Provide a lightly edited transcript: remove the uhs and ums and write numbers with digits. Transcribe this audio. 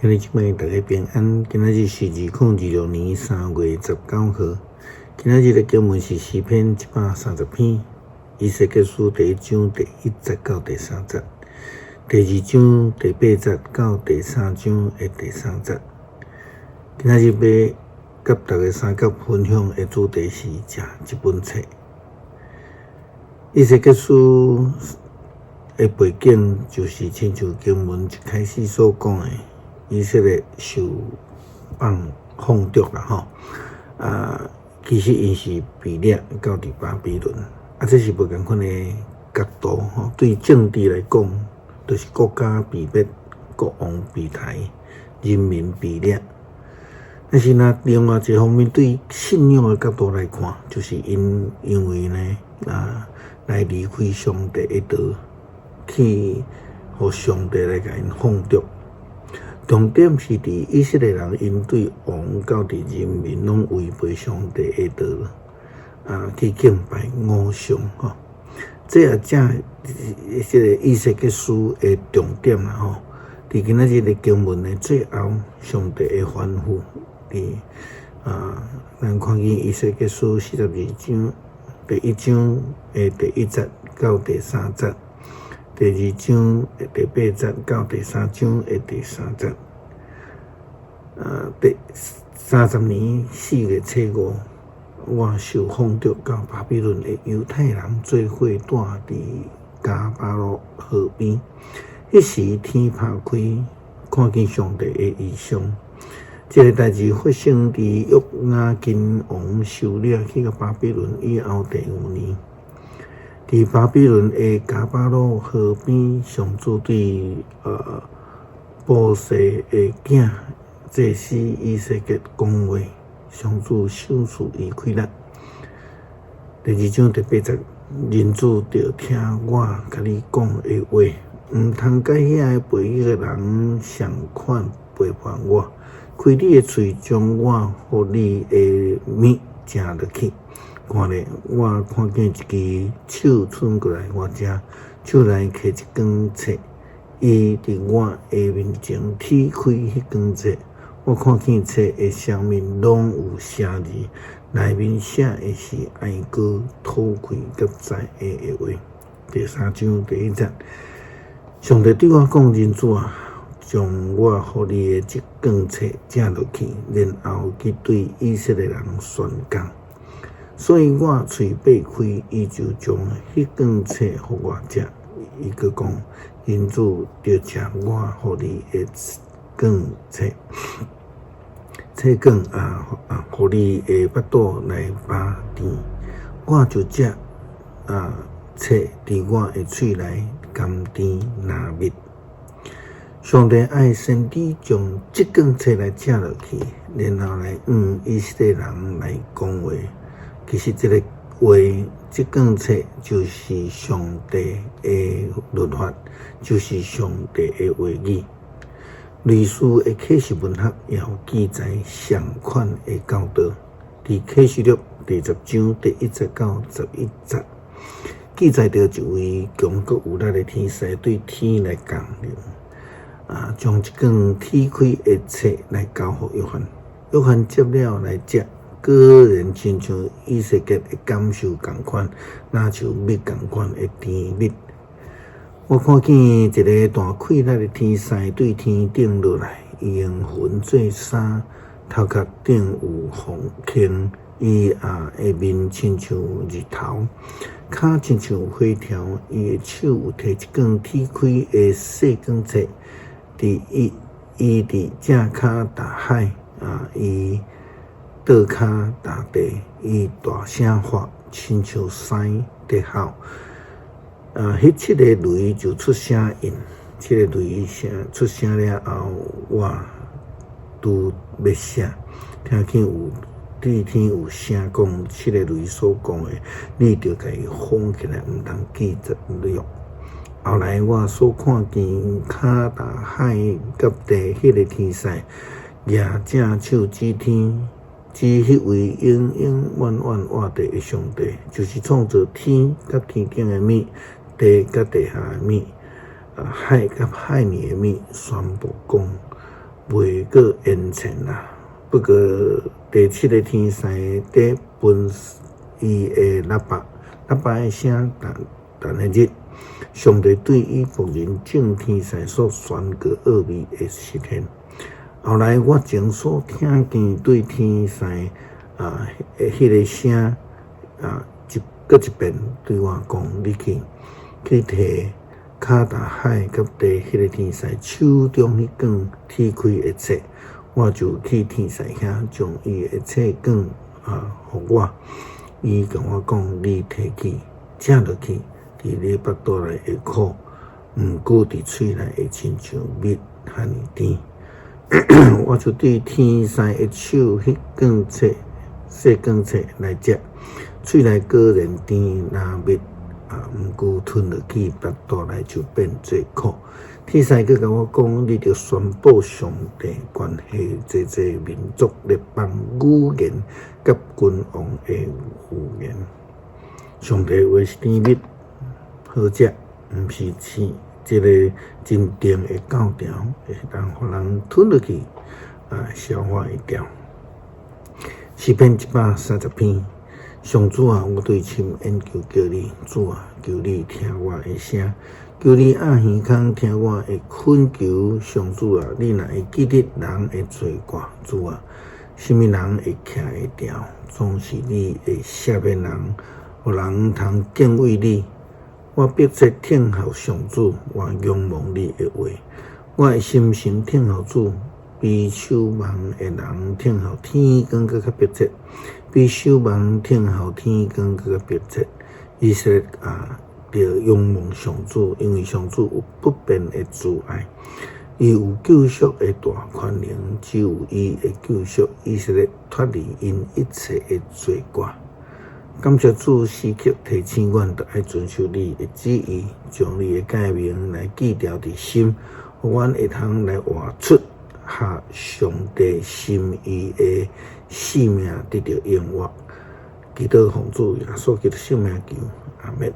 兄弟姊妹，大家平安。今仔日是2026年3月19號。今仔日的經文是詩篇130篇，以西結書第一章第一節到第三節，第二章第八節到第三章的第三節。今仔日欲佮大家相佮分享的主題是食這本冊。以西結書的背景就是親像經文一開始所講的，以色列受放逐啦吼，啊，其實𪜶是被掠到佇巴比倫，啊，這是無仝款的角度吼。對政治來講，就是國家被滅、國王被刣、人民被掠。但是若另外一方面對信仰的角度來看，就是𪜶因為呢啊來離開上帝的道，去予上帝來共𪜶放逐。重點是佇以色列人，𪜶對王到佇人民攏違背上帝的道，啊，去敬拜偶像吼。這也正是這個以西結書的重點啦吼。佇今仔日的經文的最後，上帝的吩咐，佇啊，咱看見以西結書42章第一章的第一節到第三節。第二章的第八節到第三章的第三節，第30年4月初5，我受放逐到巴比倫的猶太人做伙住佇迦巴羅河邊。彼時天拍開，看見上帝的異象。這个代誌發生佇約雅斤王受掠去到巴比倫以後第五年。佇巴比倫的迦巴羅河邊，上主對波西的囝祭司以西結講話，上主賞賜伊氣力。第二章第八節，人子著聽我共你講的話，毋通佮遐个背逆的人仝款背叛我。開你的喙，將我予你的物食落去。看咧，我看見一支手伸過來我遮，手內提一卷冊，伊佇我的面前撕開彼卷冊，我看見冊的上面攏有寫字，內面寫的是哀歌、討氣佮災厄的話。第三章第一節，上帝對我講：人子啊，將我予你的這卷冊食落去，然後去對以色列人宣講。所以我喙擘開，伊就將彼卷冊予我食。伊閣講：人子，著食我予你的卷冊，冊卷啊啊，予你的腹肚來飽甜。我就食啊冊佇我的喙內甘甜若蜜。上帝愛先知將這卷冊來食落去，然後來向以色列人來講話。其實這个話，這卷冊就是上帝的律法，就是上帝的話語。類似的啟示文學也有記載相款的教導。佇啟示錄第十章第一節到11節，記載著一位強閣有力的天使對天來降臨，啊，將一卷撕開的冊來交予約翰。約翰接了來食。果然親像以西結的感受仝款，若像蜜仝款的甜蜜。我看見一个大氣力的天使對天頂落來，伊用雲做衫，頭殼頂有風銎，伊啊的面親像日頭，跤親像火柱，伊的手有提一卷撕開的細卷冊，佇伊伊佇正跤踏海啊，伊。倒跤踏地，伊大聲喊，親像獅佇吼。啊，彼七个雷就出聲音，七个雷聲出聲了後，我拄欲寫，聽見有對天有聲講，七个雷所講的，你著共伊封起來，毋通記錄。後來我所看見跤踏海佮地彼个天使，舉正手指天。指彼位永永遠遠活著的上帝，就是創造天佮天頂的物，地佮地下的物，海佮海裡的物，宣布講：袂閣延前啦。不過第七个天使佇噴伊的喇叭，喇叭的聲逐逐彼日，上帝對伊僕人眾天使所宣告奧秘會實現。後來我前所聽見對天使啊，彼个聲啊，一閣一遍對我講：你去去提迦達海佮第彼个天使手中彼卷鐵開的冊。我就去天使遐，將伊的冊卷啊，予我。伊共我講：你提去，食落去，佇你腹肚內會苦，毋過佇喙內會親像蜜遐爾甜。我就對天使的手彼卷冊細卷冊來食，喙內果然甜若蜜啊，毋過吞落去腹肚內就變做苦。天使閣共我講：你著宣布上帝關係濟濟民族、列邦、語言佮君王的預言。上帝話是甜蜜好食，毋是像這个真甜的教條，會當予人吞落去啊，消化會掉。詩篇130篇，上主啊，我對深淵求叫你，主啊，求你聽我的聲。求你掩耳孔聽我的懇求，上主啊，你若會記得人的罪過，主啊，啥物人會徛會牢？總是你會赦免人，予人通敬畏你。我迫切等候上主，我仰望你的話。我的心神等候主，比守望的人等候天光閣較迫切，比守望等候天光閣較迫切。以色列啊！著仰望上主，因為上主有不變的慈愛，伊有救贖的大權能，只有伊會救贖以色列脫離𪜶一切的罪過。感謝主時刻提醒阮，著愛遵守你的旨意，將你的誡命來記牢佇心，予阮會通來活出合上帝心意的生命，得著永活。祈禱奉主耶穌基督聖名求，阿們。